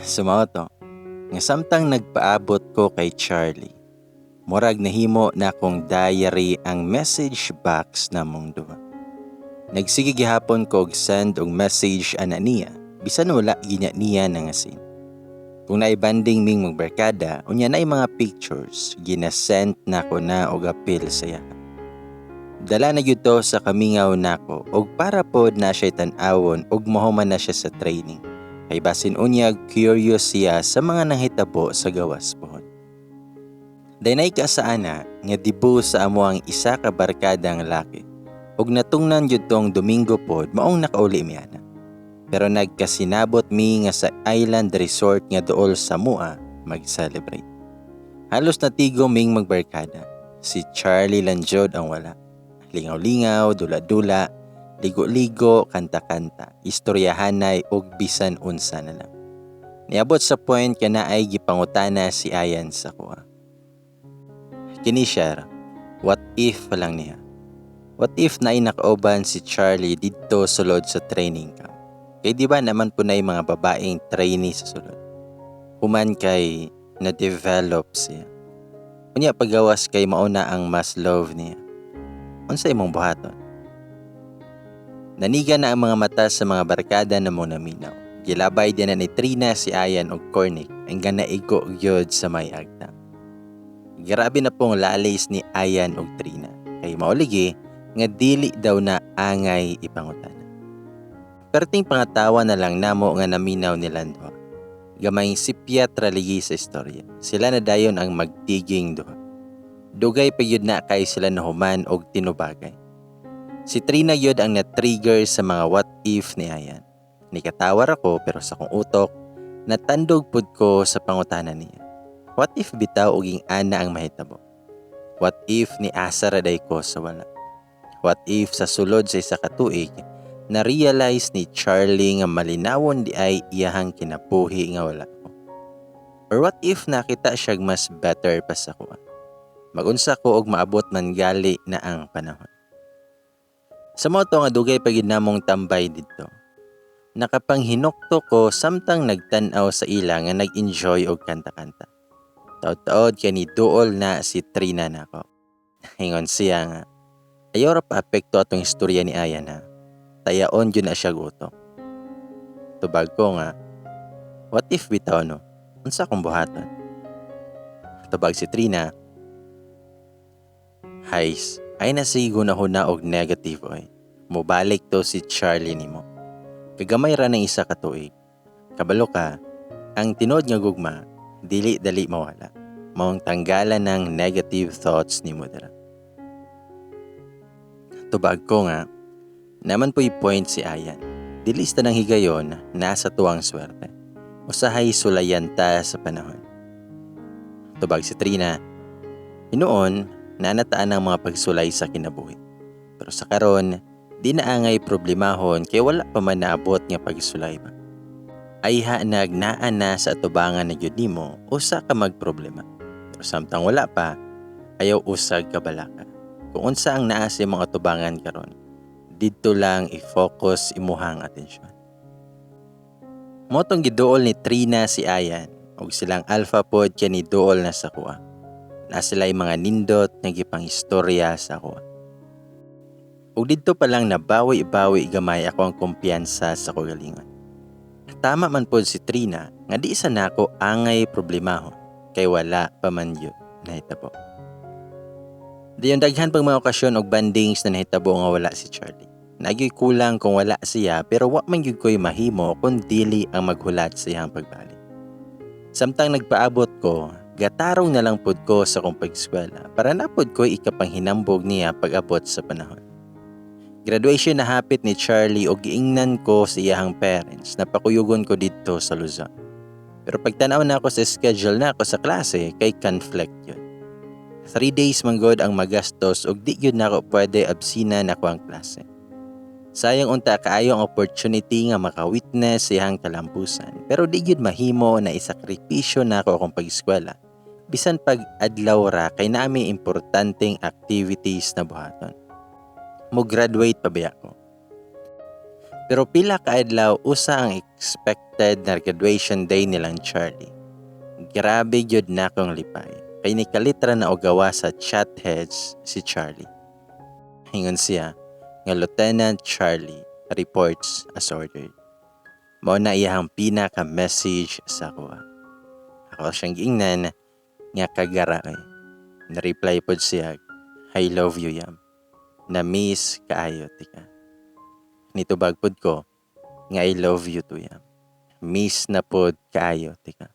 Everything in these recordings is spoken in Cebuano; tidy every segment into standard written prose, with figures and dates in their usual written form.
So mao to, nga samtang nagpaabot ko kay Charlie, murag nahimo na akong diary ang message box namong duha. Nagsige gihapon ko og send og message ana niya, bisan wala ginya niya nanga-seen. Kung naay bonding ming magbarkada, unya naay mga pictures, gina-send nako na og apil sa iya. Dala na gyud to sa kamingaw nako og para pod na siya tan-awon og mahuman na siya sa training. Kay basin unyag curious siya sa mga nanghitabo sa gawas pohon. Daynay ka sa ana nga debut sa amo ang isa ka barkada nga laki. Og natungnan gyud tong Domingo pod maong nakauli mi ana. Pero nagkasinabot mi nga sa island resort nga duol sa mua mag-celebrate. Halos natigo ming magbarkada. Si Charlie lang jud ang wala. Lingaw-lingaw, dula-dula, ligo-ligo, kanta-kanta, istoryahanay og bisan unsa na lang. Niabot sa point ka na ay gipangutana si Ayan sa kuha. Kini siya, what if lang niya? What if naay nakauban si Charlie didto sulod sa training camp? Kay di ba naman po na mga babaeng trainee sa sulod? Human kay na-develop siya. Unya pagawas kay mauna ang mas love niya. Unsa imong buhaton? Naniga na ang mga mata sa mga barkada na mo naminaw. Gilabay din na ni Trina si Ayan og Cornic hanggang naigo gyud sa may agtang. Grabe na pong lalis ni Ayan og Trina. Kay mauligi nga dili daw na angay ipangutana. Perting pangatawa na lang namo nga naminaw nilang duha. Gamayng sipyat raligi sa istorya. Sila na dayon ang magtiging duha. Dugay pa gyud na kay sila nahuman og tinubagay. Si Trina gyud ang na-trigger sa mga what if ni Ayan. Nikatawar ako pero sa akong utok, natandog pud ko sa pangutana niya. What if bitaw og ing-ana ang mahitabo? What if ni asa ra day ko sa wala? What if sa sulod sa isa ka tuig, na-realize ni Charlie nga malinawon di ay iyahang kinabuhi nga wala ko? Or what if nakita siyag mas better pa sa kuha? Magunsa ko og maabot man gali na ang panahon. Sa mao to nga dugay pa gid namong tambay didto. Nakapanghinukto ko samtang nagtan-aw sa ila nga nag-enjoy og kanta-kanta. Taod-taod kay ni duol na si Trina nako. Ingon siya nga, "Ayaw ra pa apekto atong istorya ni Ayan ha. Tayaon gyud na siya utok." Tubag ko nga, "What if bitaw no? Unsa akong buhaton?" Tubag si Trina, "Hays, ay na sige huna og negative oy. Mobalik to si Charlie nimo. Kagamay ra ng isa ka tuig. Kabalo ka, ang tinuod nga gugma, dili dali mawala. Maong tanggalan ng negative thoughts nimo dira." Tubag ko nga, "Naman po'y point si Ayan. Dili sa tanang higayon, nasa tuwang swerte. Usahay sulayan ta sa panahon." Tubag si Trina, "Hinuon, nanataan ang mga pagsulay sa kinabuhi. Pero sa karon, di na angay problemahon kay wala pa man naabot nga pagsulay ba. Ayha nagnaa na sa atubangan na gyud nimo, usa ka magproblema. Pero samtang wala pa, ayaw usag kabalaka. Kung unsa ang naa sa imong atubangan karon, didto lang i-focus imuhang atensyon." Mao tong giduol ni Trina si Ayan ug silang alpha pod kay ni duol na sa kuha. Na sila'y mga nindot nga gipang-istorya sa kuha. Ug didto pa lang nabawi-bawi gamay ako ang kumpiyansa sa kaugalingon. Tama man pod si Trina nga di sa nako angay problemahon kay wala pa man yun nahitabo. Dayon daghan pang mga okasyon og bondings na nahitabo nga wala si Charlie. Nagyoy kulang kung wala siya pero wa man gyud ko'y mahimo kung dili ang maghulat sa iyang pagbalik. Samtang nagpaabot ko, gatarong na lang pod ko sa akong pag-eskwela para na pod ko'y ikapanghinambog niya pag-abot sa panahon. Graduation na hapit ni Charlie og giingnan ko sa iyahang parents na pakuyugon ko didto sa Luzon. Pero pagtanaw na ako sa schedule na ako sa klase kay conflict yun. 3 days man gud ang magastos ug di gyud nako pwede absinan ako ang klase. Sayang unta kaayo ang opportunity nga maka-witness sa iyang kalampusan pero di gyud mahimo na isakripisyo nako akong pag-eskwela bisan pag adlaw ra kay naami importanteng activities na buhaton. Mo graduate pa biya ko? Pero pila ka adlaw usa ang expected Expected na graduation day nilang Charlie. Grabe gyud na akong lipay. Kay nikalit ra na og gawas sa chat heads si Charlie. Ingon siya nga "Lieutenant Charlie reports as ordered." Mao na iyang pinaka-message sa akoa. Ako siyang giingnan nga kagara eh. Na-reply pod siya, "I love you, Yam. Na-miss kaayo tika." Nitubag pod ko nga "I love you too, Yam. Miss na pod kaayo tika."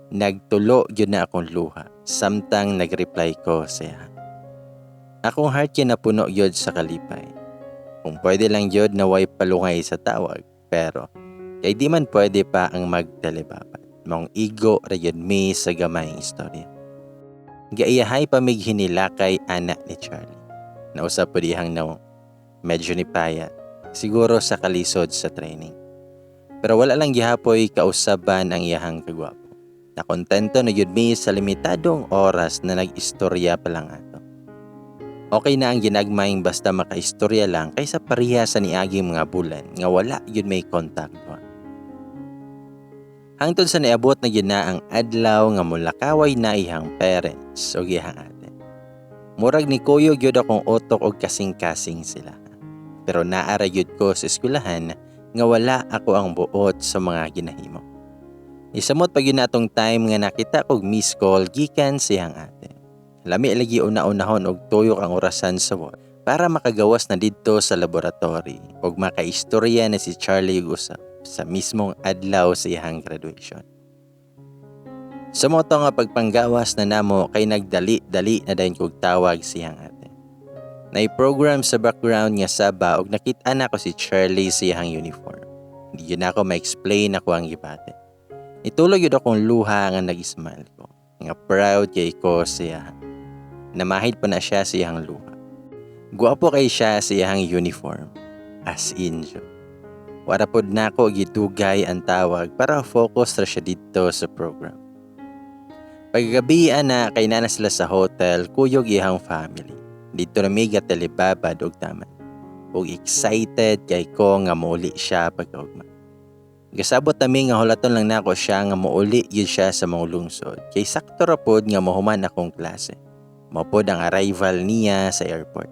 Nagtulo gyud na akong luha samtang nag-reply ko siya. Akong heart kay napuno gyud sa kalipay. Kung pwede lang gyud na way palungay sa tawag, pero kay di man pwede pa ang magtelebabad. Maong igo ra gyud mi sa gamayng istorya. Gaiyahay pa mig hinilakay ana ni Charlie. Nausab pod iyang nawong. Medyo ni payat. Siguro sa kalisod sa training. Pero wala lang gihapoy kausaban ang iyahang kagwapo. Nakontento na gyud mi sa limitadong oras na nag-istorya pa lang ato. Okay na ang ginagmayng basta makaistorya lang kaysa pareha sa niaging mga bulan nga wala gyud may contact duha. Hangtod sa niabot na gyud na ang adlaw nga mulakaway na iyang parents o iyang ate. Murag ni kuyog gyud akong utok og kasing-kasing sila. Pero naa ra gyud ko sa eskwelahan nga wala ako ang buot sa mga ginahimo. Isamot pa gyud na atong time nga nakita kog miss call gikan siyang ate. Lami lagi una-unahon og tuyok ang orasan sa wall para makagawas na didto sa laboratory ug makaistorya na si Charlie ug usab sa mismong adlaw sa iyang graduation. Sa mao to nga pagpanggawas na namo kay nagdali-dali na dayon kog tawag siyang ate. Nay-program sa background nga saba ug nakita nako si Charlie sa iyang uniform. Di gyud nako ma-explain ako ang gibati. Nitulo gyud akong luha nga nag-smile ko. Nga proud kay ko siya. Namahid pa na siya sa iyang luha. Guwapo kay siya sa iyang uniform. As in jud. Wara pod nako gidugay ang tawag para focus ra siya didto sa program. Paggabi ana kay naa na sila sa hotel kuyog iyang family. Didto na mi telebabad og taman. Ug excited kay ko nga mouli siya pagkaugma. Gasabot nami nga hulaton lang nako siya nga mouli gyud siya sa mga lungsod kay sakto ra pod nga mohuman akong klase. Mao pod ang arrival niya sa airport.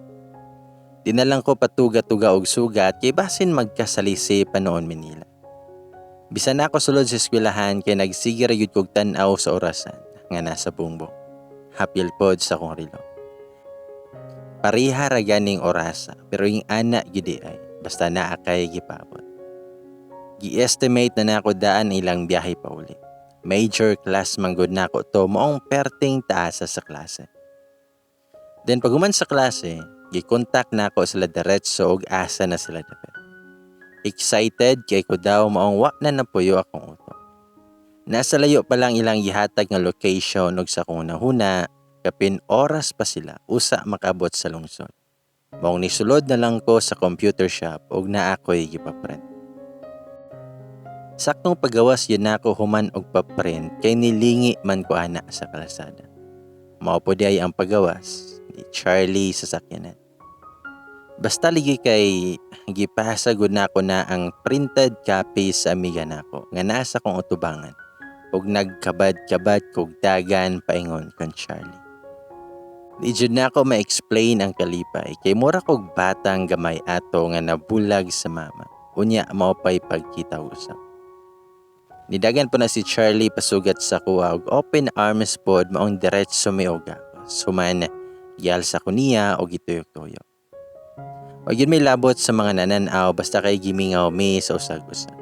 Di na lang ko patuga-tuga og sugat kay basin magkasalisi pa noon Manila. Bisan ako sulod sa eskwelahan kay nagsige ra gyud kog tan-aw sa orasan nga nasa bungbong. Hapil pod sa akong relo. Pareha ra ganing orasa pero yung ana gyud ay basta naa kay gipabot. Gi-estimate na nako daan ilang biyahe pauli. Major class man gud nako to, maong perting taasa sa klase. Then paghuman sa klase, gi-contact nako sila diretso og asa na sila dapit. Excited kay ko daw maong wa na napuyo akong utok. Nasa layo pa lang ilang gihatag nga location ug sa akong hunahuna, kapin oras pa sila usa makabot sa lungsod. Maong nisulod na lang ko sa computer shop ug naa ko'y gipaprint. Saktong pagawas yun nako human og paprint kay nilingi man ko ana sa kalsada. Mao po di ay ang pagawas ni Charlie sa sakyanan. Basta ligi kay gipasa gud nako na ang printed copy sa amiga nako nga nasa kong utubangan ug nagkabad-kabad kog dagan paingon kan Charlie. Di jud nako ma-explain ang kalipay kay mura kog batang gamay ato nga nabulag sa mama. Unya mao pay pagkita usab. Nidagan po na si Charlie pasugat sa kuha og open arms pod, maong diretso mi og gakos. Human gialsa ko niya og gituyok-tuyok. Wa gyud may labot sa mga nananaw basta kay gimingaw mi sa usag-usa.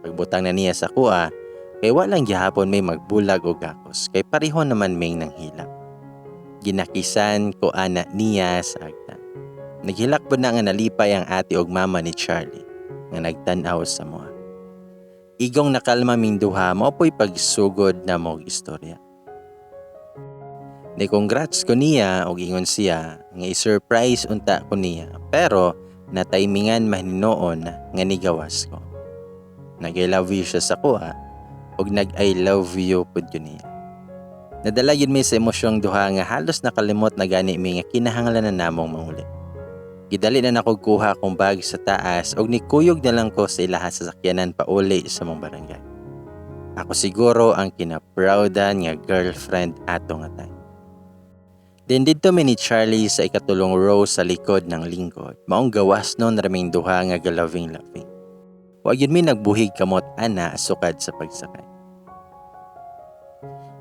Pagbutang na niya sa kuha, kay walang gihapon may magbulag og gakos kay pareho naman ming nanghilak. Ginakisan ko ana niya sa agtan. Naghilak po na nga nalipay ang ate og mama ni Charlie nga nagtan-aw sa moa. Igong nakalma ming duha, mao po'y pagsugod na mo og istorya. Ni congrats ko niya og ingon siya nga i-surprise unta ko niya, pero nataymingan mahinoon nga nigawas ko. Nag I love you siya sa kuha ug nag I love you pud ko niya. Nadala yun mi sa emosyong duha nga halos nakalimot na gani mi nga kinahanglan na namong manguli. Gidali na nako kuha akong bag sa taas og nikuyog na lang ko sa ilaha sasakyanan pauli sa mong barangay. Ako siguro ang kinaprowdan nga girlfriend ato nga time. Then didto mi ni Charlie sa ikatulong row sa likod ng lingkod. Maong gawas nun raming duha nga galoving-loving. Wa gyud mi nagbuhig kamot ana sukad sa pagsakay.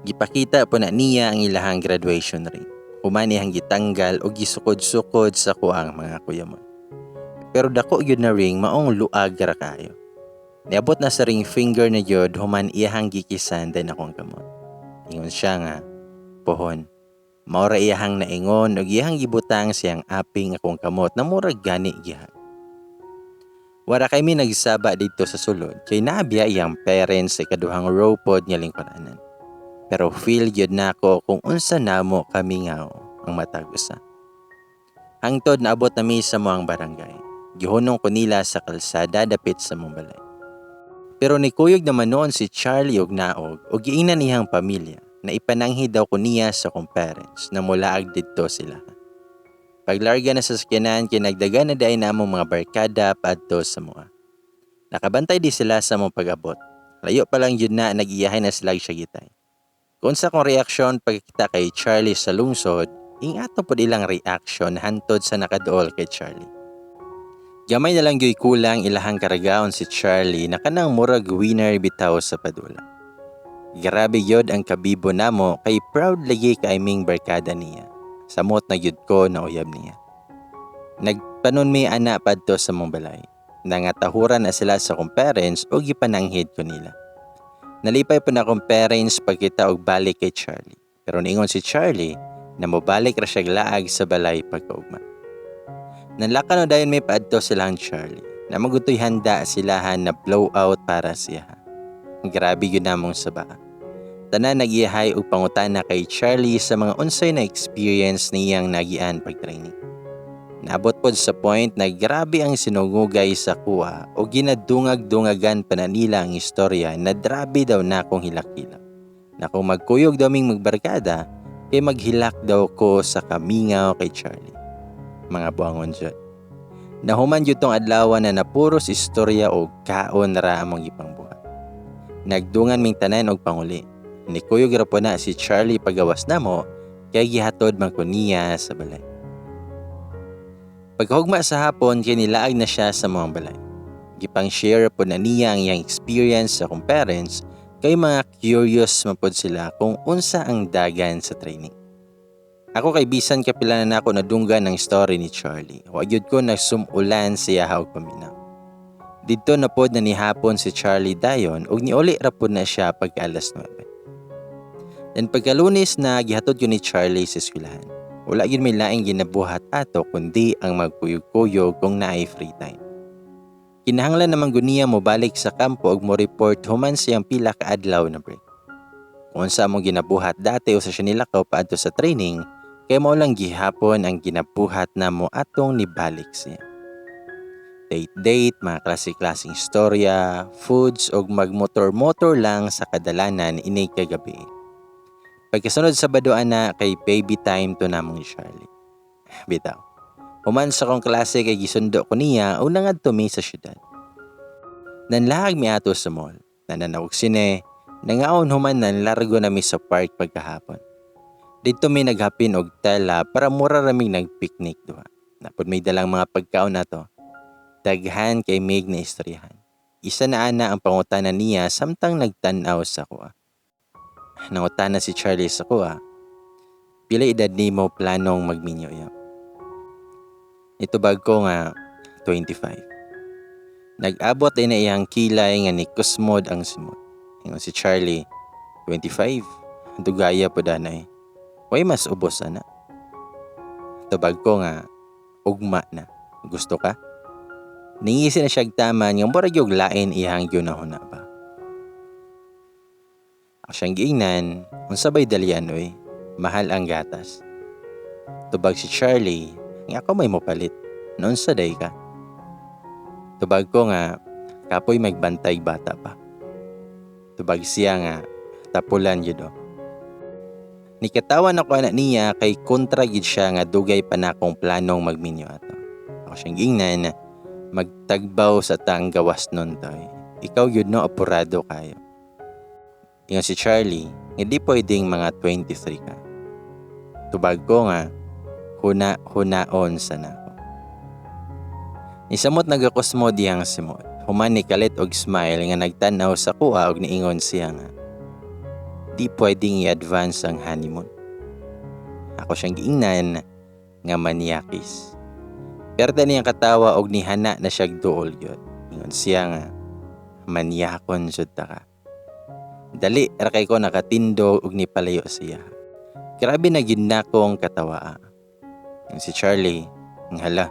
Gipakita po na niya ang ilahang graduation ring. Human iyang gitanggal og gisukod-sukod sa kuang mga kuyamon. Pero dako gyud na ring, maong luag ra kayo. Niabot na sa ring finger na gyud human iyahang gikisan din akong kamot. Ingon siya nga, "Pohon." Mao ra iyahang naingon ug iyahang gibutang siyang aping akong kamot na murag gani gihag. Wara kay mi nagsaba dito sa sulod kay naabiya iyang parents sa ikaduhang row pod nga lingkuranan. Pero feel gyud nako kung unsa namo kamingaw ang matag usa. Hangtod naabot nami sa moang barangay. Gihunong ko nila sa kalsada dapit sa mong balay. Pero nikuyog naman noon si Charlie og naog og giingnan niyang pamilya na ipananghid daw ko niya sa akong parents na mulaag didto sila. Paglarga na sa sakyanan kay nagdaga na diay na among mga barkada paadto sa moa. Nakabantay di sila sa among pag-abot. Layo pa lang yun na nag-iyahay na sila siya gitay. Kung sa akong reaksyon pagkita kay Charlie sa lungsod, ingato pod ilang reaction hantod sa nakaduol kay Charlie. Gamay na lang gyoy kulang ilahang karagaon si Charlie na kanang murag winner bitaw sa padula. Grabe gyud ang kabibo namo kay proud lagi kay ming barkada niya. Samot na gyud ko na uyab niya. Nagpanon mi ana padto sa mong balay. Nangatahuran na sila sa akong parents o gipananghid ko nila. Nalipay po na akong parents pagkita og balik kay Charlie. Pero niingon si Charlie na mobalik ra siya laag sa balay pagkaugma. Nanlaka no dayon may paadto silang Charlie na magutoy handa silahan na blowout para siya. Grabe yun namong saba. Tanan nagiyahay og pangutana kay Charlie sa mga unsay na experience niyang nagian pag-training. Naabot pod sa point na grabe ang sinungugay sa kuha o ginadungag-dungagan pa na nila ang istorya na grabe daw na akong hilak-hilak. Na kung magkuyog daw ming magbarkada, kay maghilak daw ko sa kamingaw kay Charlie. Mga buangon jud. Nahuman jud tong adlaw na napuros istorya og kaon ra among gipangbuhat. Nagdungan ming tanan og panguli. Nikuyog ra po na si Charlie pagawas namo kay gihatod man ko niya sa balay. Pagkahugma sa hapon kay nilaag na siya sa mga balay. Gipang share po na niya ang iyang experience sa akong parents kay mga curious man pod sila kung unsa ang dagan sa training. Ako kay bisan kapila na nako nadunggan ng story ni Charlie. Wa gyud ko nagsumulan siya og paminaw. Didto na pod na nihapon si Charlie dayon ug niuli ra pod na siya pagka alas 9. Then pagkalunes na gihatod ko ni Charlie sa eskwelahan. Wala gyud may laing ginabuhat ato kundi ang magkuyog-kuyog kung naay free time. Kinahanglan naman guniya mo balik sa kampo ug mo report human siyang pila ka adlaw na break. Kung unsa among ginabuhat dati usa siya nilakaw paadto sa training, kay mao lang gihapon ang ginabuhat namo atong nibalik siya. Date-date, mga klase-klaseng istorya, foods ug magmotor-motor lang sa kadalanan inig kagabi. Pagkasunod sa Sabado ana kay baby time to namong ni Charlie. Bitaw. Human sa akong klase kay gisundo ko niya o nangadto mi sa syudad. Nanlahag mi ato sa mall. Nananaw og sine, nangaon, human nanlargo na mi sa park pagkahapon. Didto mi naghapin og tela para mura raming nagpicnic duha. Napod may dalang mga pagkaon nato. Daghan kay mig na istoryahan. Isa na ana ang pangutana niya samtang nagtan-aw sa kuha. Nangutana si Charlie sa kuha, "Pila edad nimo planong magminyo ya?" Nitubag ko nga 25. Nag-abot din na iyang kilay nga ni kusmod ang simot. Ingon si Charlie, "25, dugaya po danay. Way mas ubos ana?" Tubag ko nga, "Ugma na. Gusto ka?" Ningisi na siya taman nga murag yung lain iyang gyunahuna ba. Ako siyang giingnan, "Unsa bay dalian oy, mahal ang gatas." Tubag si Charlie, nga ako may mopalit, noon sa day ka. Tubag ko nga, "Kapoy magbantay bata pa." Tubag siya nga, "Tapulan yun o." Nikatawan ako anak niya kay kontra gid siya nga dugay pa na akong planong magminyo ato. Ako siyang giingnan, magtagbaw sa tang gawas nun toy. Ikaw yun no, apurado kayo. Ingon si Charlie, nga di pwedeng mga 23 ka. Tubag ko nga, huna-hunaon sa nako. Nisamot nagakusmo diyang simot. Human ni kalit og smile nga nagtan-aw sa kuha og niingon siya nga, di pwedeng i-advance ang honeymoon. Ako siyang giingnan nga manyakis. Perde niyang katawa og nihana na siyag duol gyud. Ingon siya nga, manyakon jud ta ka. Dali ra kay ko nakatindog og nipalayo siya. Grabe na gyud nakong katawa. Ingon si Charlie, nga hala,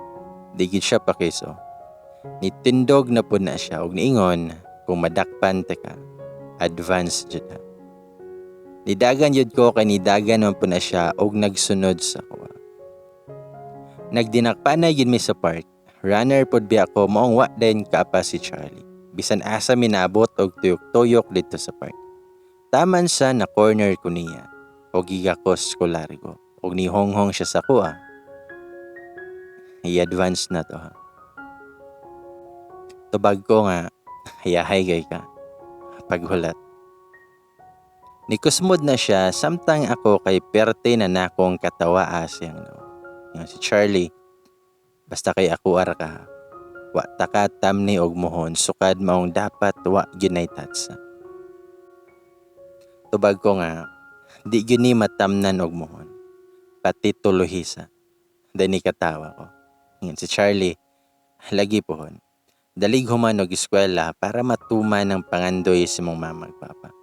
di gyud siya pakiso. Nitindog na pud na siya og niingon kung madakpan ta ka, advance jud ha. Nidagan jud ko kay nidagan man pud na siya og nagsunod sa kuha. Nagdinakpan na gyud mi sa park. Runner pud biya ko maong wa din kaapa si Charlie. Bisan asa minabot og tuyok-tuyok didto sa park. Taman sa na corner ko niya og gigakos ko largo og nihonghong siya sa kuha. I-advance na to ha. Tubag ko nga, hayahay kay ka. Paghulat. Nikusmod na siya samtang ako kay perte na nakong katawa siyang no. Nga si Charlie, basta kay ako ara ka. Wa ta ka tamni og muhon sukad maong dapat wa gyud tatsa. Tubag ko nga, di gyud ni matamnan og muhon. Pati tuluhisa. Dani katawa ko. Ingon si Charlie, lagi pohon. Dalig human og eskwela para matuman ang pangandoy sa mong mama ug papa.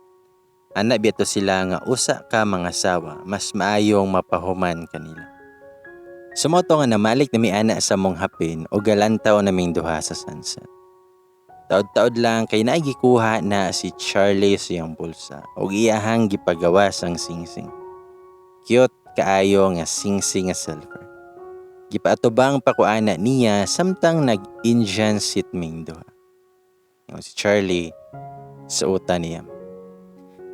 Ana biya to sila nga usa ka mga sawa, mas maayong mapahuman kanila. Sumoto nga namalik na mi ana sa mong hapin o galantaw naming duha sa sunset. Taod-taod lang kay naigikuha na si Charlie sa iyang bulsa og iyahang gipagawas ang singsing. Cute kaayo nga singsing nga silver. Gipaatubang pa ko ana niya samtang nag-Indian sit ming duha. Ingon si Charlie suotan niya.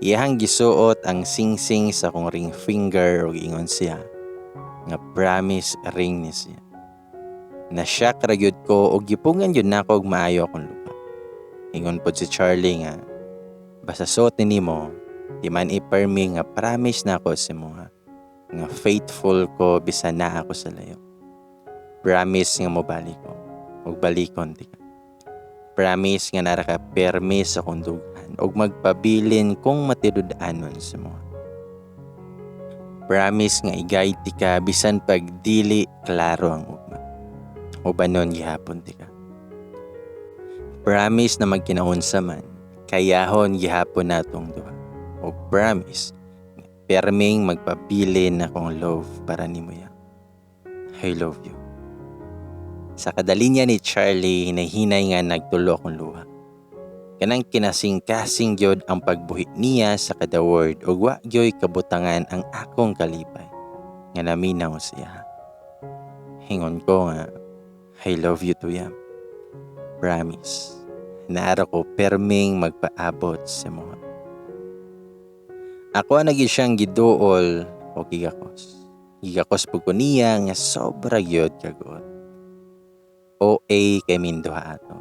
Iyahang gisuot ang singsing sa akong ring finger ug ingon siya nga promise ring ni siya. Na-shock ra gyud ko ug gipungan gyud nako og maayo akong luha. Ingon pod si Charlie nga basta suot ni nimo, di man i-permi nga promise nako sa imo ha, nga faithful ko bisan naa ako sa layo. Promise nga mobalik ko ug balikon ti ka. Promise nga nara ka permi sa akong dughan ug magpabilin kung matinud-anon sa imo. Promise nga i-guide ti ka bisan pag dili klaro ang ugma. Ubanon gihapon ti ka. Promise na magkinaunsa man, kayahon gihapon natong duha. Og promise, perming magpabilin akong love para nimo ya. I love you. Sa kadalinya ni Charlie, hinay-hinay nga nagtulo akong luha. Kanang kinasing-kasing gyud ang pagbuhi niya sa kada word ug wa gyoy kabutangan ang akong kalipay nga naminaw siya. Hingon ko nga, I love you too, yam. Promise. Naara ko perming magpaabot sa mga. Ako ang naging siyang giduol o gigakos. Gigakos po ko niya nga sobra gyud kaguot. OA kay Minduha ato.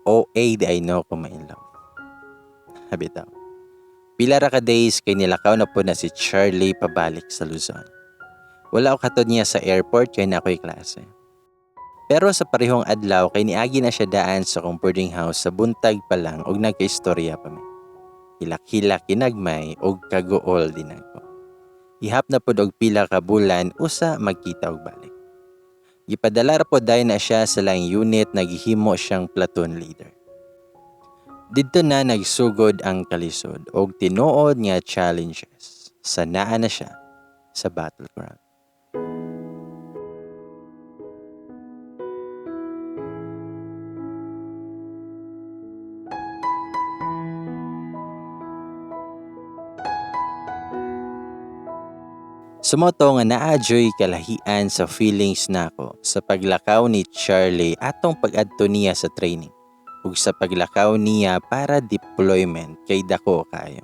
OA di I know kung ma-in love. Habitaw. Pila ra ka days kay nilakaw na po na si Charlie pabalik sa Luzon. Wala ko katod niya sa airport kay na ako'y klase. Pero sa parehong adlaw kay niagi na siya daan sa akong boarding house sa buntag pa lang og nagkaistorya pa mi. Hilak-hilak kinagmay og kaguol din ako. Ihap na pod og pila ka bulan usa magkita og balik. Gipadala ra pod dayon na siya sa laing unit na gihimo siyang platoon leader. Didto na nagsugod ang kalisod og tinuod nga challenges. Sa naa na siya sa battleground. Sumoto nga naadyoy kalahian sa feelings nako sa paglakaw ni Charlie atong pag-adto niya sa training ug sa paglakaw niya para deployment kay dako kayo.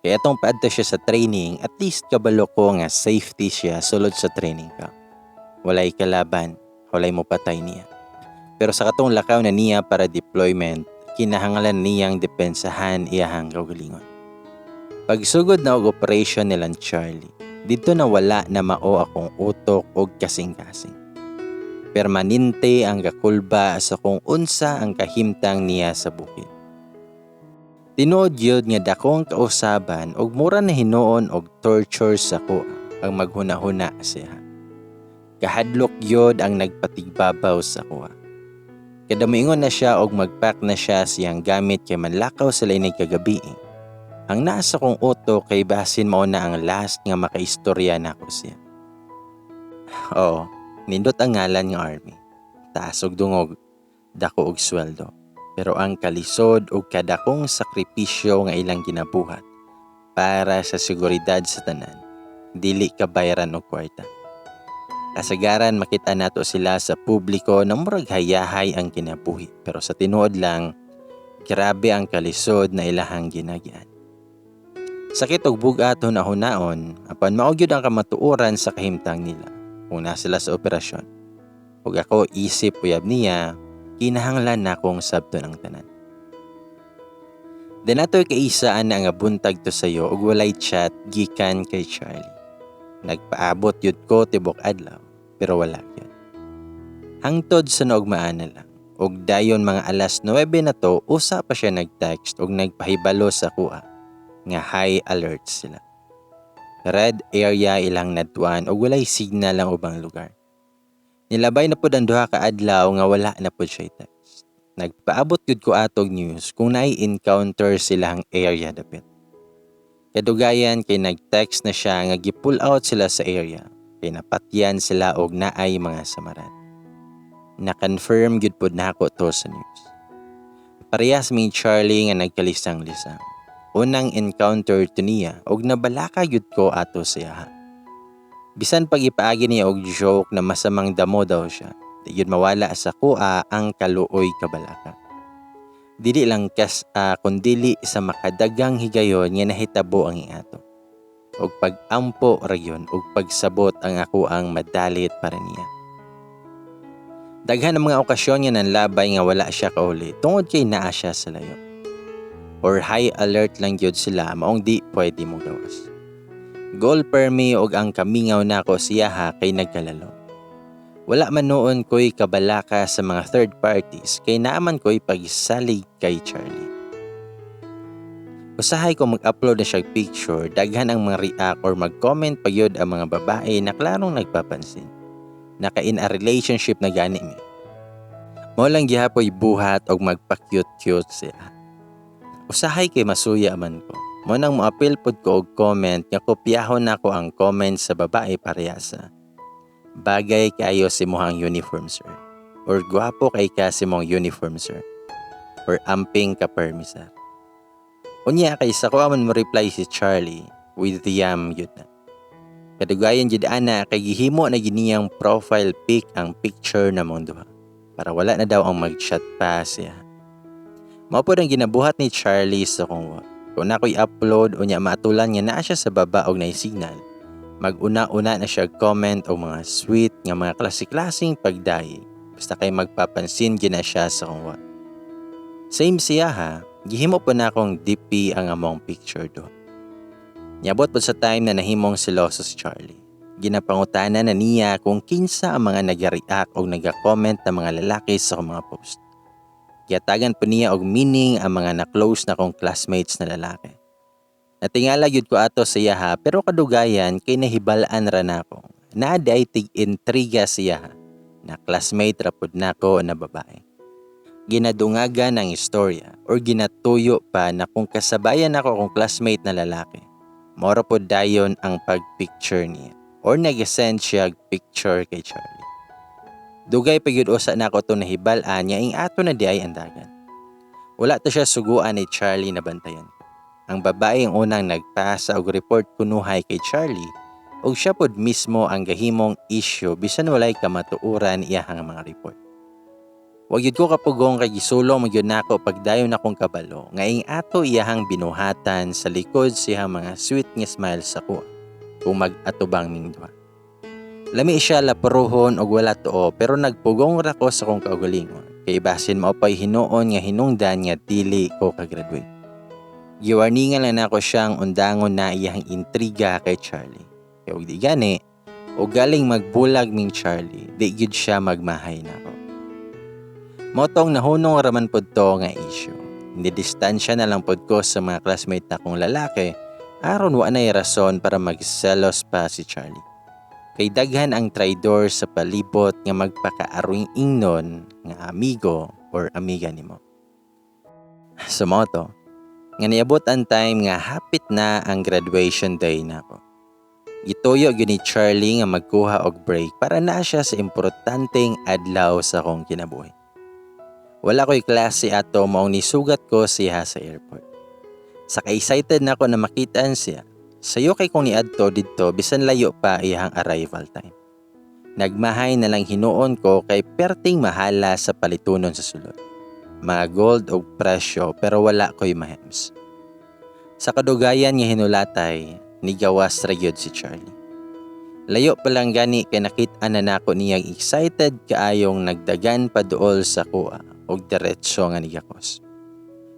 Kaya atong paadto siya sa training, at least kabalo ko nga safety siya sulod sa training camp. Walay kalaban, Walay mo patay niya. Pero sa katong lakaw na niya para deployment, kinahanglan niyang depensahan iyahang kaugalingon. Pagsugod na og operation nilang Charlie, dito na wala na mao akong utok og kasing-kasing. Permanente ang kakulba sa kung unsa ang kahimtang niya sa bukid. Tinuod gyud nga dakong kausaban og mura na hinuon og torture sa ko ang maghuna-huna siya. Kahadlok gyud ang nagpatigbabaw sa kuha. Kada moingon na siya og magpack na siya siyang gamit kay manlakaw sila inig kagabi. Ang nasa kong utok kay basin mao na ang last nga makaistorya nako siya. Oo, nindot ang ngalan nga army. Taas og dungog, dako og sweldo. Pero ang kalisod og kadakong sakripisyo nga ilang ginabuhat para sa seguridad sa tanan, dili kabayaran og kwarta. Kasagaran makita nato sila sa publiko na murag hayahay ang kinabuhi, pero sa tinuod lang, grabe ang kalisod na ilahang ginagian. Sakit og bug-at hunahunaon, apan mao gyud ang kamatuoran sa kahimtang nila kung naa sila sa operasyon. Ug ako isip uyab niya, kinahanglan nakong sabton ang tanan. Then atoy kaisaan na nga buntag to sayo ug walay chat gikan kay Charlie. Nagpaabot yun ko tibok adlaw, pero wala yun. Hangtod sa naugmaan na lang, ug dayon mga alas 9 na to, usa pa siya nag-text ug nagpahibalo sa kuha nga high alert sila. Red area ilang nadtuan ug walay signal ang ubang lugar. Nilabay na pud ang duha ka adlaw nga wala na pud siya text. Nagpaabot gyud ko atog news kung naay encounter silang area dapit. Kadugayan kay nag-text na siya nga gi-pull out sila sa area kay napatyan sila og naay mga samaran. Na-confirm gyud pud nako to sa news. Parehas mi Charlie nga nagkalisang-lisang. Unang encounter to niya og nabalaka gyud ko ato siya. Bisan pag ipaagi niya og joke na masamang damo daw siya, di gyud mawala sa kuha ang kaluoy kabalaka. Dili lang kas kundili sa makadagang higayon nga nahitabo ang iato. Og pag-ampo ra gyud og pagsabot ang ako ang madalit para niya. Daghan ang mga okasyon nga nanlabay nga wala siya kauli tungod kay naa siya sa layo. Or high alert lang gyud sila maong di pwede mo gawas. Goal permi og ang kamingaw nako siya ha kay nagkalalo. Wala man noon ko'y kabalaka sa mga third parties kay naaman ko'y pagsalig kay Charlie. Usahay ko mag-upload na siya picture, daghan ang mga react or mag-comment pa gyud ang mga babae na klarong nagpapansin. Naka in a relationship na gani mi. Mao lang gihapoy buhat og magpa-cute-cute siya. Usahay kay masuya man ko. Mo nang moapil pod ko og comment nga kopyahon nako ang comment sa babae parehasa. "Bagay kayo sa imong uniform, sir." Or "Gwapo kay ka sa imong uniform, sir." Or "Amping ka permi, sir." Unya kay sa kuha man mo reply si Charlie with the yam yun na. Kadugayan jud ana kay gihimo na giniyang profile pic ang picture na mong duha para wala na daw ang mag-chat pa siya. Mao pod ang ginabuhat ni Charlie sa kong wall. Kung na ko'y upload unya maatulan nga naa siya sa baba og naay signal, mag-una-una na siya comment og mga sweet nga mga klase-klaseng pagdayeg. Basta kay magpapansin gina siya sa kong wall. Same siya ha, gihimo po na akong DP ang among picture do. Niabot po sa time na nahimong seloso si Charlie. Ginapangutana na niya kung kinsa ang mga nag-react o nag-comment na mga lalaki sa akong mga post. Gihatagan po niya og meaning ang mga na-close na kong classmates na lalaki. Natingala gyud ko ato sa iyaha, pero kadugayan kay nahibalaan ra nako. Naa ay tig-intriga siya na classmate ra pud nako na babae. Ginadungagan ang istorya or ginatuyo pa na kung kasabayan ako akong classmate na lalaki, moro pod dayon ang pagpicture niya or nag-send siya og picture kay Charlie. Dugay pa gyud usa nako to nahibal-an nga ing ato na di ay ang dagan. Wala to siya suguan ni Charlie na bantayan ko. Ang babae ang unang nagpasa og report kunuhay kay Charlie ug siya pod mismo ang gahimong issue bisan walay kamatuoran iyahang mga report. Wa gyud ko kapugong kay gisulong man gyud nako pagdayon akong kabalo nga ing ato iyahang binuhatan sa likod siyang mga sweet nga smile sa kuha kung mag-atubang ming duha. Lami siya laparuhon og wala tuo pero nagpugong ra ko sa akong kaugalingon kay basin mao pay hinuon nga hinungdan nga dili ko kagraduate. Giwarningan lang nako siyang undangon na iyang intriga kay Charlie. Kay og di gani, o galing magbulag ming Charlie, di gyud siya magmahay nako. Motong nahunong raman pod to nga issue. Hindi distansya na lang pod ko sa mga classmate na kong lalaki aron wa nay rason para magselos pa si Charlie. Kay daghan ang traidor sa palibot nga magpakaaroy ingnon nga amigo or amiga nimo. So mao to, nga niabot ang time nga hapit na ang graduation day nako. Gituyo gyud ni Charlie nga magkuha og break para na siya sa importanteng adlaw sa akong kinabuhi. Wala ko'y klase ato maong nisugat ko siya sa airport. Saka excited na ako na makitaan siya. Sayo kay kong niadto didto bisan layo pa iyang arrival time. Nagmahay na lang hinuon ko kay perting mahala sa palitunon sa sulod. Mga gold og presyo pero wala ko'y mahems. Sa kadugayan nga hinulatay, nigawas ra gyud si Charlie. Layo pa lang gani kay nakit-an na nako niyang excited kaayong nagdagan pa duol sa kuha og diretso nga nigakos.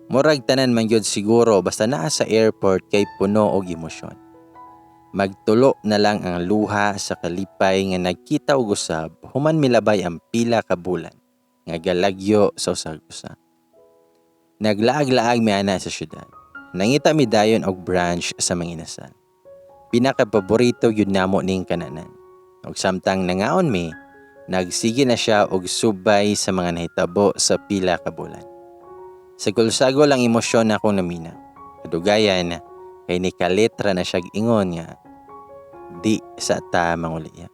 Murag tanan man gyud siguro basta naa sa airport kay puno og emosyon. Magtulo na lang ang luha sa kalipay nga nagkita og usab human milabay ang pila ka bulan nga galagyo sa usag-usa. Naglaag-laag mi ana sa syudad. Nangita mi dayon og branch sa Manginasal. Pinakapaborito gyud namo ning kananan. Og samtang nangaon mi, nagsige na siya og subay sa mga nahitabo sa pila ka bulan. Sagol-sagol ang emosyon na akong namina. Kadugayan, kay ni kaletra na siya ingon nga, di sa ta manguliya.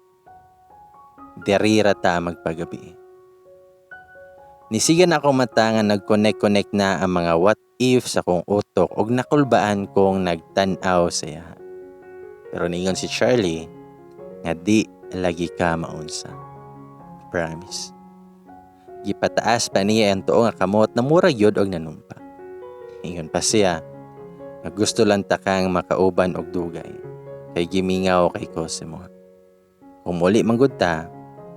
Diri ra ta magpagabi. Nisigan ako mata nga nag-connect-connect na ang mga what if sa kong utok og nakulbaan kong nagtan-aw sa iya. Pero niingon si Charlie nga di lagi ka maunsa. Promise. Gipataas pa niya ang tuo nga kamot na mura gyud og nanumpa. Ingon pa siya nga gusto lang ta kang makauban og dugay kay gimingaw kay ko sa mo. Kung muli manggod ta,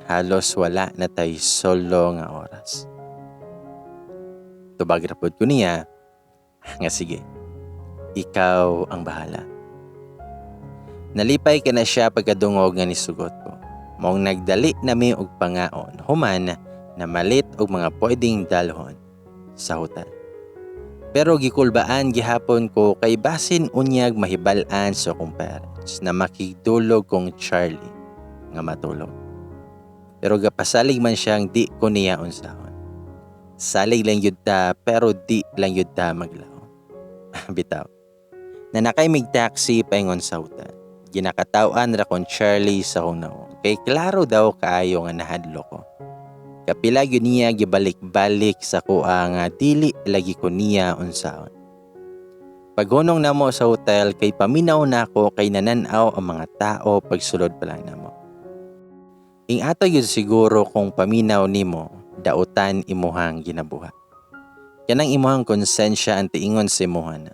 halos wala na tay solo nga oras. Tubag ra pod ko niya nga sige, ikaw ang bahala. Nalipay ka na siya pagkadungog nga nisugot ko. Maong nagdali nami og pangaon, human na malit og mga pwedeng dalhon sa hotel. Pero gikulbaan gihapon ko kay basin unyag mahibal-an sa akong parents na makigdulog kong Charlie nga matulog. Pero gapasalig man siyang di ko niya unsahon. Salig lang yun ta pero di lang yun ta maglaho. Bitaw. Nanakay mig taxi paingon sa hotel. Ginakatawan ra kon Charlie sa akong naong. Kay klaro daw kaayo nga nahadlo ko. Kapila gyud niya gibalik-balik sa kuha nga dili lagi ko niya unsaon. Paghunong namo sa hotel kay paminaw nako kay nananaw ang mga tao pagsulod pa lang namo. Ing ato gyud siguro kung paminaw nimo dautan imuhang ginabuhat. Kanang imuhang konsensya ang tiingon sa imuha na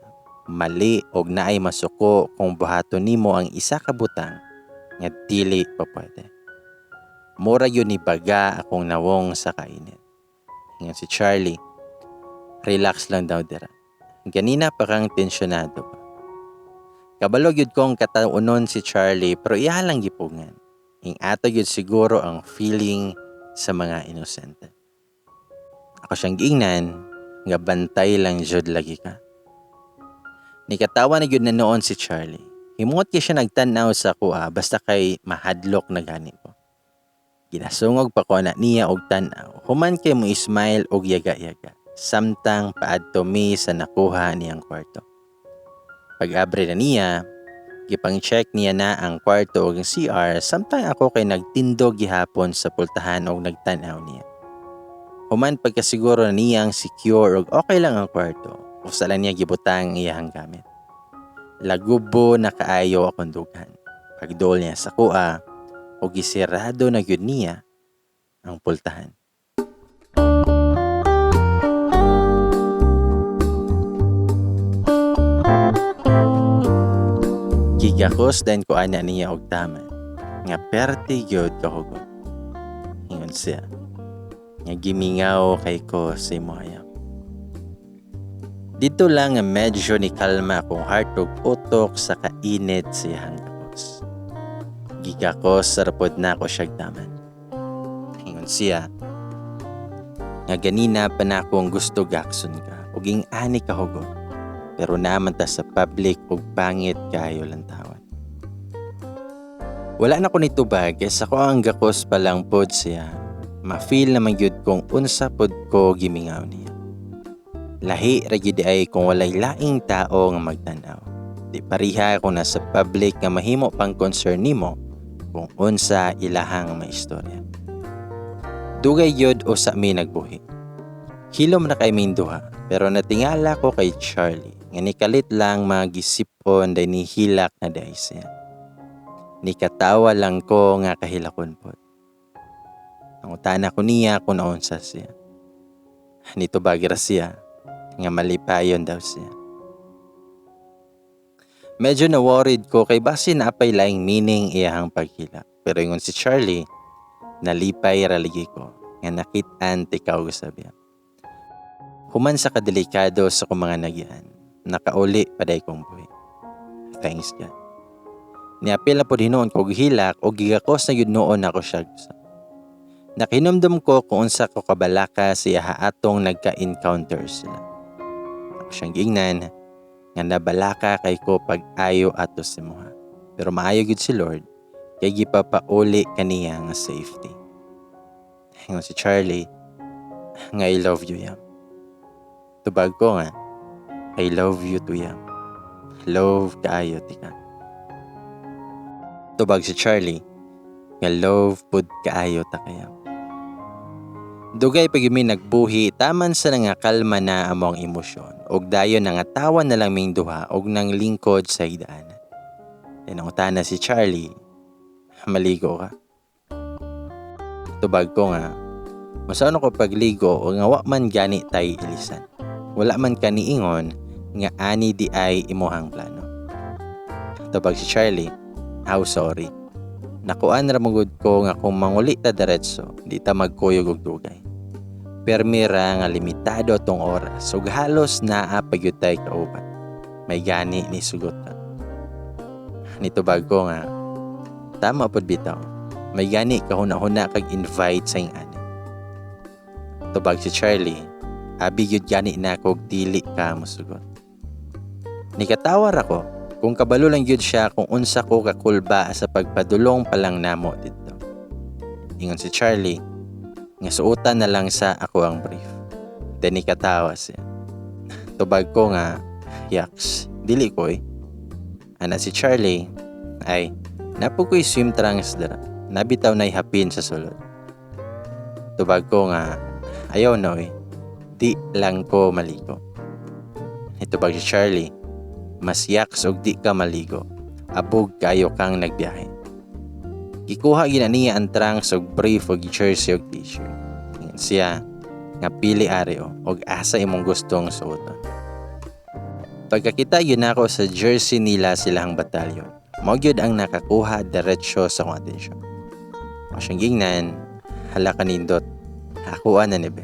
mali og naay masuko kung buhaton nimo ang isa ka butang nga dili pa pwede. Mura yun ni baga akong nawong sa kainit. Ingon si Charlie, relax lang daw dira. Ganina pa kang tensyonado pa. Kabalo gyud kong kataunon si Charlie pero iya lang gipugngan. Ing ato gyud siguro ang feeling sa mga inosente. Ako siyang giingnan nga bantay lang jud lagi ka. Nikatawa na gyud na noon si Charlie. Himuot kay siya nagtan-aw sa kuha basta kay mahadlok na gani ko. Ginasungog pa ko na niya og tan-aw. Human kay mo smile og yaga-yaga. Samtang paadto mi sa nakuha niyang kwarto. Pag-abre na niya, gipang-check niya na ang kwarto og ang CR samtang ako kay nagtindog gihapon sa pultahan og nagtan-aw niya. Human pagkasiguro na niyang secure og okay lang ang kwarto, usa lang niya gibutang ang iyahang gamit. Lagubo na kaayo akong dughan. Pagduol niya sa kuha, og gisirado na gyud niya ang pultahan. Gigakos din ko ana niya og taman. Nga perti gyud kahugot. Ingon siya nga gimingaw kay ko sa imo hayop. Dito lang nga medyo ni kalma akong heart ug utok sa kainit sa iyang gakos. Gigakos sa rapod na ako siyag taman. Ingon siya nga ganina pa na akong gusto gakson ka ug ing ani kahugot. Pero naman ta sa public ug pangit kayo lantawan. Wala na ko nitubag kay sa ko ang gakos pa lang pod siya. Ma-feel naman gyud kung unsa pod ko gimingaw niya. Lahi ra gyud ay kung walay laing tao nga magtan-aw. Di pariha kung nasa public nga mahimo pang concern nimo kung unsa ilahang maistorya. Dugay gyud usa mi nagbuhi. Hilom na kay ming duha, pero natingala ko kay Charlie nga nikalit lang mga gisipon day nihilak na day siya. Nikatawa lang ko nga kahilakon pod. Nangutana ko niya kung naunsa siya. Nitubag ra siya nga malipayon daw siya. Medyo na worried ko kay basin naapay laing meaning iyahang paghilak. Pero ingon si Charlie, nalipay ra lagi ko nga nakit-an tikaw sabiya. Human sa kadelikado sa kong mga nagyan, nakauli paday kong buhi. Thanks God. Niapil na pod hinuon kog hilak o gigakos na gyud noon ako siya. Nakinomdom ko kung unsa ko kabalaka siya atong nagka-encounter sila. Ako siyang giingnan nga nabalaka kay ko pag-ayo ato sa imuha. Pero maayo gyud si Lord kay gipapauli kaniya nga safety. Ingon si Charlie nga I love you, Yam. Tubag ko nga I love you too, Yam. Love kaayo tika. Tubag si Charlie nga love pud kaayo ta kayam. Dugay pag mi nagbuhi taman sa nga kalma na among emosyon ug dayon nangatawa na lang ming duha og nang lingkod sa higdaanan. Nangutana si Charlie, maligo ka? Tubag ko nga, masano ko pagligo o nga wa man gani tay ilisan. Wala man kaniingon nga ani di ay imuhang plano. Tubag si Charlie, how sorry. Nakuan ra magud ko nga kung manguli ta diretso, di ta magkuyog og dugay. Permira nga limitado tong oras ug halos naa pa gyud tay kauban. May gani ni sugot ka. Nitubag ko nga, tama pod bitaw. May gani kahuna-huna kag invite sa ing ani. Tubag si Charlie, abi gyud gani na kog dili ka mosugot. Nikatawar ako kung kabalo lang gyud siya kung unsa ko kakulba sa pagpadulong pa lang namo didto. Ingon si Charlie, nga suotan na lang sa ako ang brief. Then nikatawa siya. Tubag ko nga, yaks, dili ko eh. Ana si Charlie, ay, napo ko'y swim trunks dara. Nabitaw na'y hapin sa sulod. Tubag ko nga, ayaw na eh. Di lang ko maligo. Itubag si Charlie, mas yaks og di ka maligo. Abog kayo kang nagbiyahe. Gikuha gina niya ang trunks og brief og jersey og t-shirt. Ingon siya nga pili ari o og asa imong gustong suoton. Pagkakita yun ako sa jersey nila silang batalyon. Mao gyud ang nakakuha diretsyo sa akong atensyon. Ako siyang gingnan, hala ka nindot, hakuan na ni be.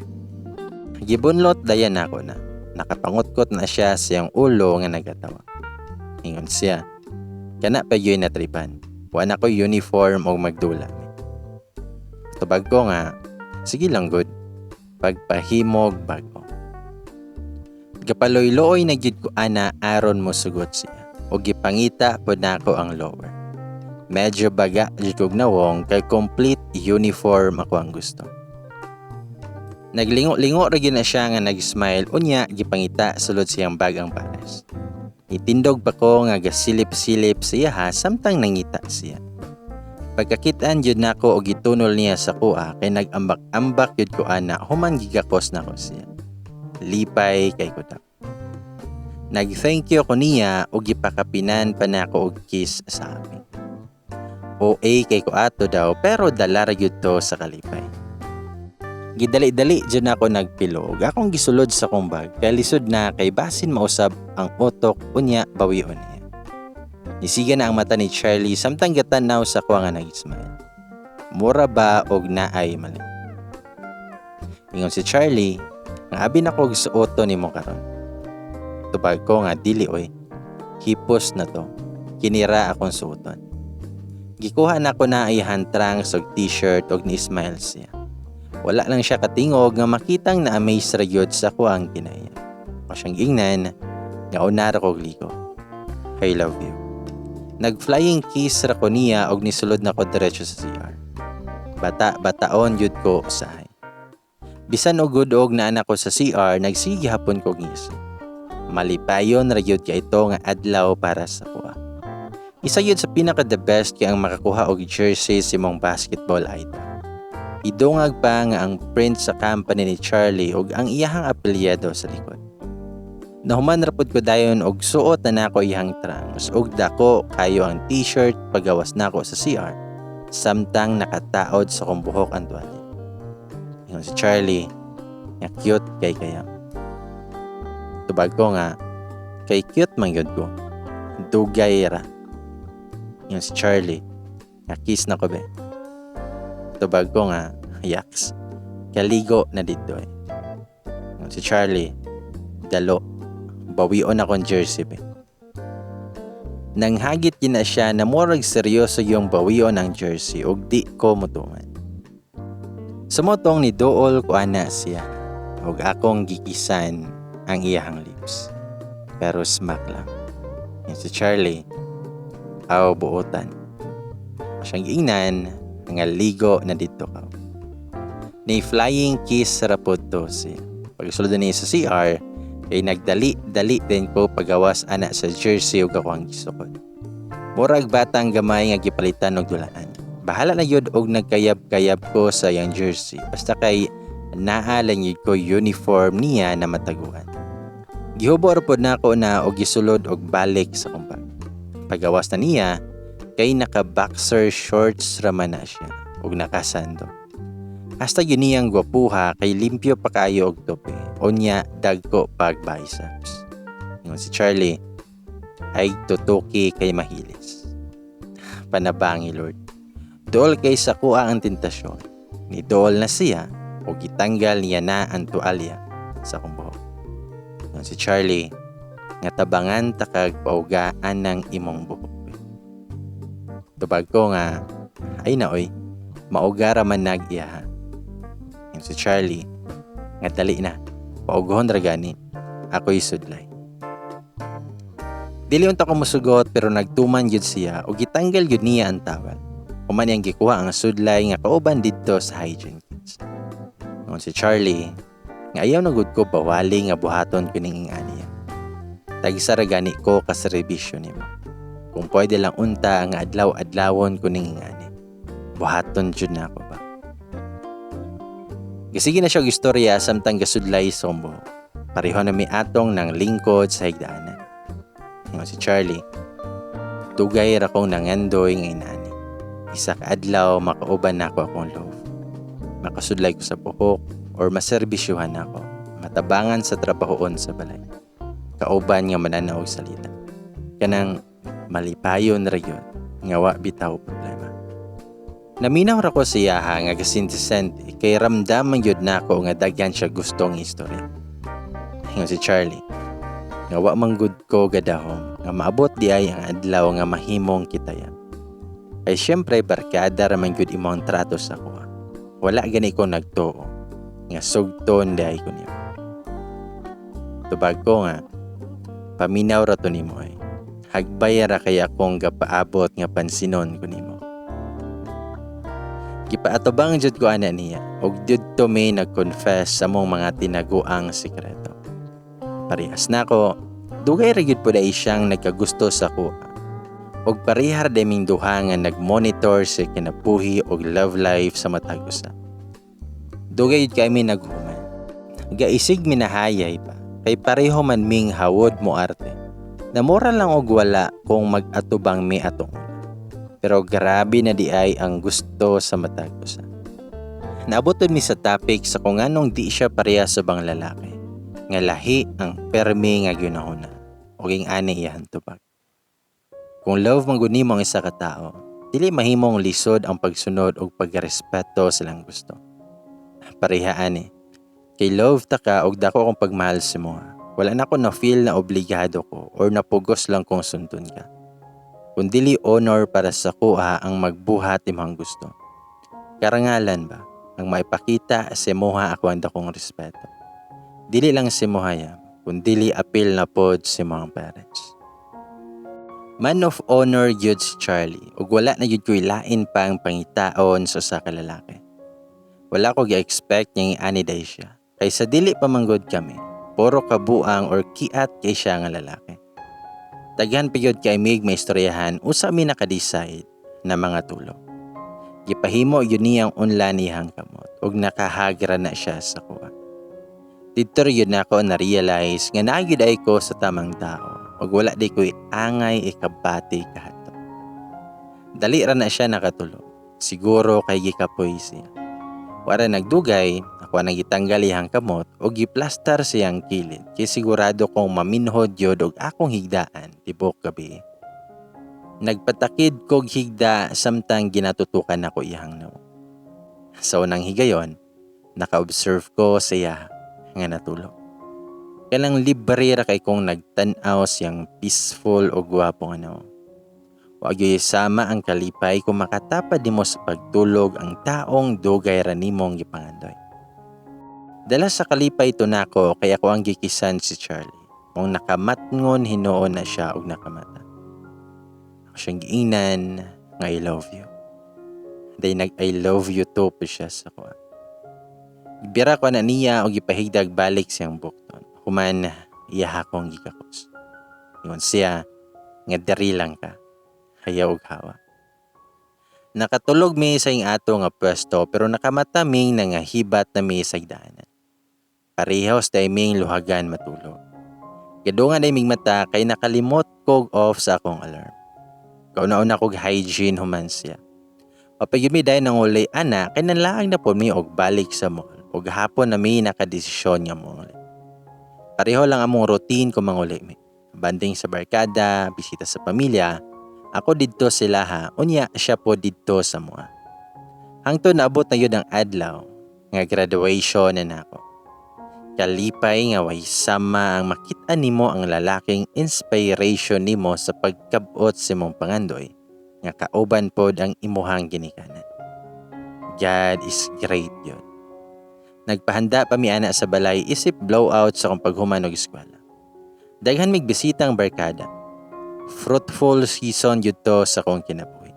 Gibunlot dayan ako na. Nakapangutkot na siya siyang ulo nga nagatawa. Ingon siya, kana pa gyud natripan. Wa na ko uniform og magdula. Tubag ko nga, sige lang good. Pagpahimog bago. Gapaloy-looy na gyud ko ana aron mo sugot siya. O gipangita pod nako ang lower. Medyo baga jud kog nawong kay complete uniform ako ang gusto. Naglingo-lingo ra gyud na siya nga nag-smile unya gipangita sulod siyang bag ang pares. Itindog pa ko nga gasilip-silip siya ha samtang nangita siya. Pagkakitaan jud nako og gitunol niya sa kuha kay nag-ambak-ambak jud ko ana human gigakos nako siya. Lipay kay ko daw. Nag-thank you ko niya og gipakapinan pa nako og kiss sa amin. OA kay ko ato daw pero dala ra gyud to sa kalipay. Gidali-dali jud nako nagpilo ug akong gisulod sa kong bag kay lisod na kay basin mausab ang utok unya bawion niya. Nisiga na ang mata ni Charlie samtang gatanaw sa kuha nga nag-smile. Mura ba og naay mali? Ingon si Charlie, nga abi na kog suoto nimo karon. Tubag ko nga dili oy. Hipos na to. Kinira akong suoton. Gikuha na ko na iyang trunks og t-shirt og ni-smile siya. Wala lang siya katingog nga makitang na-amaze ra gyud sa kuang kinaya. Ako siyang giingnan nga una ra kog ligo. I love you. Nag-flying kiss ra ko niya og nisulod na ko diretso sa CR. Bata bataon gyud ko usahay. Bisan og gud-og na anak ko sa CR, nagsige hapon ko ngisi. Malipayon ra gyud kay ito nga adlaw para sa kuha. Isa gyud sa pinaka the best kay ang makakuha og jersey sa imong basketball idol. Idungag pa nga ang print sa company ni Charlie ug ang iyahang apelyido sa likod. Nahuman ra pud ko dayon og suot na nako iyang trunks ug dako kayo ang t-shirt pagawas nako sa CR samtang nakataod sa kong buhok ang tuwalya. Ingon si Charlie nga cute kay kaya. Tubag ko nga kay cute man gyud ko. Dugay ra. Ingon si Charlie nga kiss na ko be. Tubag ko nga yaks. Kaligo na dito eh. Ingon si Charlie, dalo. Bawion akong jersey be. Nanghagit gina siya na murag seryoso yung bawion ang jersey ug di ko motuman. Sumotong ni dool ko ana siya ug akong gikisan ang iyahang lips. Pero smack lang. Yan si Charlie, aw buotan. Siyang giingnan nga ligo na dito ka. Ni flying kiss ra pod to siya. Pagsulod niya sa CR, kay nagdali-dali din ko pagawas ana sa jersey ug ako ang gisukod. Murag batang gamay nga gipalitan og dulaan. Bahala na yun og nagkayab-kayab ko sa iyang jersey basta kay naa lang yun ko uniform niya na mataguan. Gihubo ra pod nako na og gisulod og balik sa akong bag. Pagawas na niya kay naka boxer shorts ra man na siya ug nakasando. Hasta yun niyang gwapuha kay limpyo pa kayo og tope. Unya dagko pag biceps. Ingon si Charlie ay tutuki kay mahilis. Panabangi Lord. Dool kay sa kuha ang tentasyon. Ni dool na siya o gitanggal niya na ang tualya sa akong buhok. Ingon si Charlie nga tabangan takag paugaan ng imong buhok. Tubag ko nga ay na oy maugara man nag-iyaha. Ingon si Charlie nga dali na paughon ra gani ako'y sudlay. Dili unta ko mosugot pero nagtuman gyud siya ug gitanggal gyud niya ang towel. Human niyang gikuha ang sudlay nga kauban didto sa hygiene kits. Ingon si Charlie nga ayaw na gud ko bawali nga buhaton kuning aniya. Tagsa ra gani ko kaserbisyo nimo. Kung pwede lang unta nga adlaw-adlawon kuning ingani. Buhaton jud na ako ba. Gasige na siya og istorya samtang gasudlay sa akong buhok. Pareho na mi atong nang lingkod sa higdaanan. Ingon si Charlie, dugay ra kong nangandoy nga inani. Isa ka adlaw makauban nako akong love. Makasudlay ko sa buhok or maserbisyuhan nako. Matabangan sa trabahoon sa balay. Kauban nga mananaw og salita. Kanang malipayon ra gyud nga wa bitaw problema. Naminaw ra ko sa iyaha nga gasinti-senti kay ramdaman gyud nako nga daghan siya gustong istorya. Ingon si Charlie, nga wa man gud ko gadahom nga maabot di ay ang adlaw nga mahimong kitaya. Kay syempre barkada ra man gyud imong trato sa kuha. Wala gani ko nagtuo nga sugton di ay ko nimo. Tubag ko nga paminaw ra to nimo ay. Hagbay ra kay akong gapaabot nga pansinon ko nimo. Gipaatubang jud ko ana niya ug didto mi nag-confess sa mong mga tinaguang sikreto. Parehas nako, dugay ra gyud pud ay siyang nagkagusto sa kuha. Ug pareha ra ming duha nga nag-monitor sa kinabuhi ug love life sa matag usa. Dugay jud kami naghuman. Gaisig minahayay pa kay pareho man ming hawod mo arte. Namura lang og wala kung mag-atubang mi atong una. Pero grabe na di ay ang gusto sa matag usa. Naabot mi sa topic sa kung anong di siya pareha sa bang lalaki. Nga lahi ang permi nga ginahuna. O ging ani iyahan tubag. Kung love man gud nimo ang isa ka tawo, dili mahimong lisod ang pagsunod og pagrespeto sa ilang gusto. Pareha ani. Kay love ta ka og dako akong pagmahal sa imo. Wala na ko na feel na obligado ko or napugos lang kong sundon ka. Kung dili honor para sa kuha ang magbuhat imong gusto. Karangalan ba ang maipakita sa imuha ako ang dakong respeto. Dili lang sa imuha ya, kun dili apil na pod sa imong parents. Man of honor gyud si Charlie ug wala na gyud ko'y lain pang pangitaon sa usa ka lalaki. Wala ko gi-expect nga ani day siya. Kay sa dili pa manggod kami, puro kabuang or kiat kay siya nga lalaki. Daghan pa gyud kay mig maistoryahan usa mi naka-decide na mga tulog. Gipahimo gyud niyang unlan iyang kamot ug nakahagra na siya sa kuha. Didto ra gyud nako na-realize nga naa gyud ay ko sa tamang tao ug wala di ko'y angay ikabati kahadlok. Dali ra na siya nakatulog. Siguro kay gikapoy siya. Wara nagdugay, ako nang gitanggal iyang kamot ug giplastar siyang kilid kay sigurado kong maminhod gyud og akong higdaan tibok gabi. Nagpatakid kog higda samtang ginatutukan nako iyang nawong. Sa unang higayon, naka-observe ko sa iya nga natulog. Kanang libre ra kay kong nagtan-aw siyang peaceful o gwapo nga nawong. Wa gyud sama ang kalipay kung makatapad nimo sa pagtulog ang taong dugay ra nimong gipangandoy. Dala sa kalipay to nako kay ako ang gikisan si Charlie. Mong nakamatngon hinuon na siya og nakamata. Ako siyang giingnan nga "I love you." Day nag "I love you too" pa siya sa kuha. Gibira ko na niya og gipahigdag balik siyang bukton. Human iya akong gikakos. Ingon siya nga diri lang ka. Hayaw og hawa. Nakatulog mi sa ing ato nga pwesto pero nakamata ming nangahibat na mi sa higdaanan. Parehos day ming luhagan matulog. Gadungan day ming mata kay nakalimot kog off sa akong alarm. Kauna-una kog hygiene human siya. Mapayud mi dayon nang uli ana kay nanlaag na po mi og balik sa mall ug hapon na mi nakadesisyon nga monguli. Pareho lang among routine kung manguli mi. Banding sa barkada, bisita sa pamilya, ako didto sila ha, unya siya po didto sa mua. Hangtod naabot na yun ang adlaw nga graduation na nako. Kalipay nga way sama ang makita nimo ang lalaking inspiration nimo sa pagkabot sa imong pangandoy nga kauban pod ang imuhang ginikanan. God is great yun. Nagpahanda pa mi ana sa balay isip blowout sa akong paghuman og eskwela. Daghan mig bisitang barkada. Fruitful season yun to sa akong kinabuhi.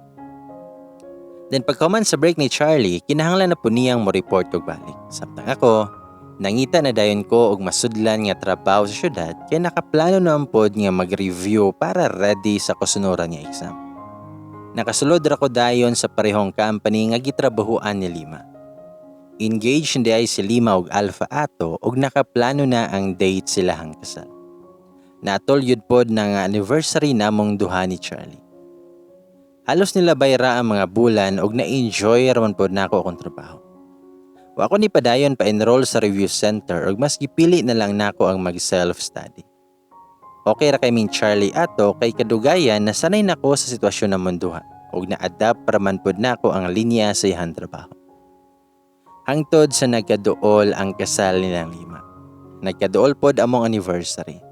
Then pagkahuman sa break ni Charlie, kinahanglan na po niyang mo report og balik. Samtang ako, nangita na dayon ko og masudlan nga trabaho sa syudad kay nakaplano na pod nga mag-review para ready sa kasunuran nga exam. Nakasulod ra ko dayon sa parehong company nga gitrabahuan ni Lima. Engaged hindi ay si Lima og Alpha ato og nakaplano na ang date silahang kasal. Natol yun pod na nga anniversary namong duha ni Charlie. Halos nilabay ra ang mga bulan og na-enjoy raman pod nako akong trabaho. Wa ko ni padayon pa-enroll sa review center og mas gipili na lang nako ang mag self-study. Okay ra kay ming Charlie ato kay kadugayan nasanay nako sa sitwasyon namong duha og na-adapt ra man pod nako ang linya sa iyang trabaho. Hangtod sa nagkaduol ang kasal nilang Lima. Nagkaduol pod among anniversary.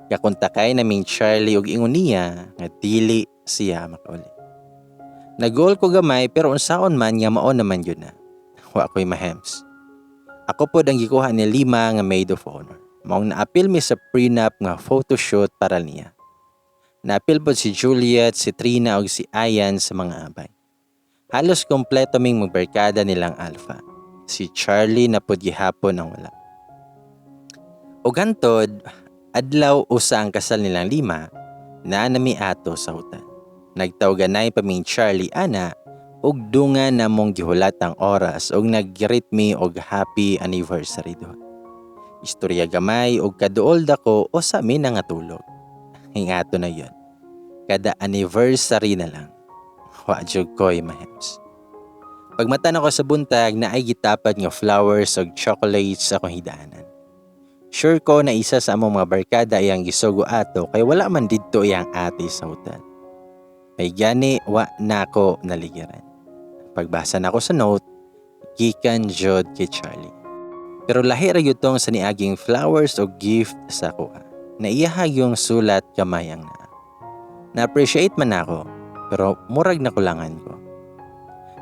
Kakontakay naming Charlie og ingon niya nga dili siya makauli. Nag-goal ko gamay pero unsaon man nga mao naman yun na. Wa ko'y mahems. Ako pod ang gikuha ni Lima nga maid of honor. Maong naapil mi sa prenup nga photoshoot para niya. Naapil pod si Juliet, si Trina ug si Ayan sa mga abay. Halos kompleto ming magbarkada nilang Alpha. Si Charlie na pod gihapon ang wala. Og hantod, adlaw usa ang kasal nilang Lima, naa nami ato sa hotel. Nagtawganay pa ming Charlie ana ug dungan namong gihulat ang oras ug nag-greet mi og happy anniversary duha. Istorya gamay og kaduol dako usa mi nangatulog. Hingato na yun. Kada anniversary na lang. Wa jud ko'y mahems. Pagmata nako sa buntag na ay gitapad nga flowers ug chocolates sa akong higdaanan. Sure ko na isa sa among mga barkada ay ang gisugo ato kay wala man didto iyang ate sa hotel. May gani wa nako naligiran. Pagbasa nako sa note, gikan jud kay Charlie. Pero lahi ra gyud tong sa niaging flowers o gift sa akoa. Naiyaha yung sulat kamay ang naa. Na-appreciate man ako, pero murag nakulangan ko.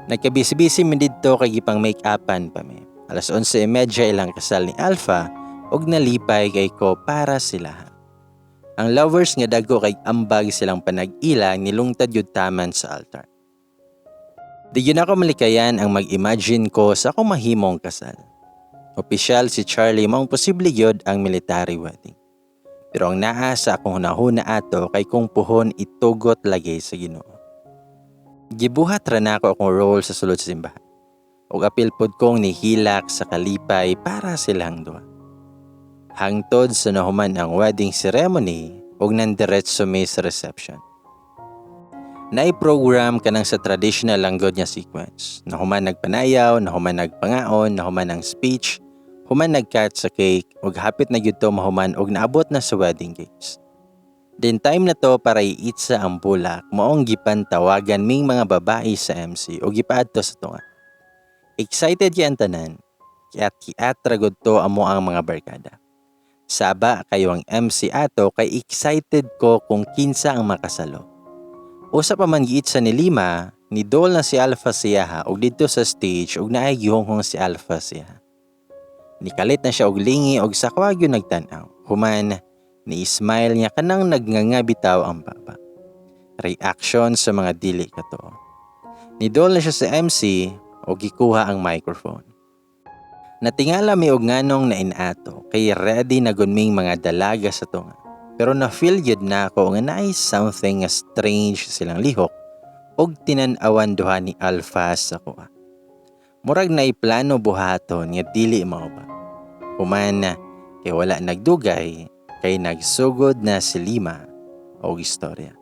Nagkabisi-bisi mi didto kay gipang make-upan pa mi. Alas 11:30 ilang kasal ni Alpha ug nalipay kay ko para sila. Ang lovers nga dagko kay ambag silang panag-ila nilungtad yun taman sa altar. Di yun ako malikayan ang mag-imagine ko sa akong mahimong kasal. Opisyal si Charlie, maong posible gyud ang military wedding. Pero ang naa sa akong hunahuna ato kay kung puhon itugot lagi sa Ginoo. Gibuhat ra nako akong role sa sulod sa simbahan. Ug apil pod kong nihilak sa kalipay para silang duha. Hangtod sa nahuman ang wedding ceremony ug nandiretso mi sa reception. Naay program kanang sa traditional lang gud nga sequence. Nahuman nagpanayaw, nahuman nagpangaon, nahuman ang speech, human nag-cut sa cake ug hapit na gyud to mahuman ug naabot na sa wedding games. Then time na to para iitsa ang bulak, maong gipantawagan ming mga babae sa MC o gipaadto sa tunga. Excited kay ang tanan, kiat-kiat ra gud to amo ang mga barkada. Saba kayo ang MC ato kay excited ko kung kinsa ang makasalo. Usa pa man giitsa ni Lima, ni dol na si Alpha siyaha og didto sa stage og naay gihonghong si Alpha siya. Nikalit na siya og lingi og sa kwagyo nagtan-aw. Human, ni-smile niya kanang nagnganga bitaw ang baba. Reaction sa mga dili katuo. Nidol na siya sa MC o gikuha ang microphone. Natingala mi og nganong nainato kay ready na gud ming mga dalaga sa tunga. Pero na-feel gyud na ako nga naay something nga strange silang lihok og tinan-awan duha ni Alpha sa kuha. Murag na plano buhaton nga dili mao ba. Human kay wala nagdugay kay nagsugod na si Lima og istorya.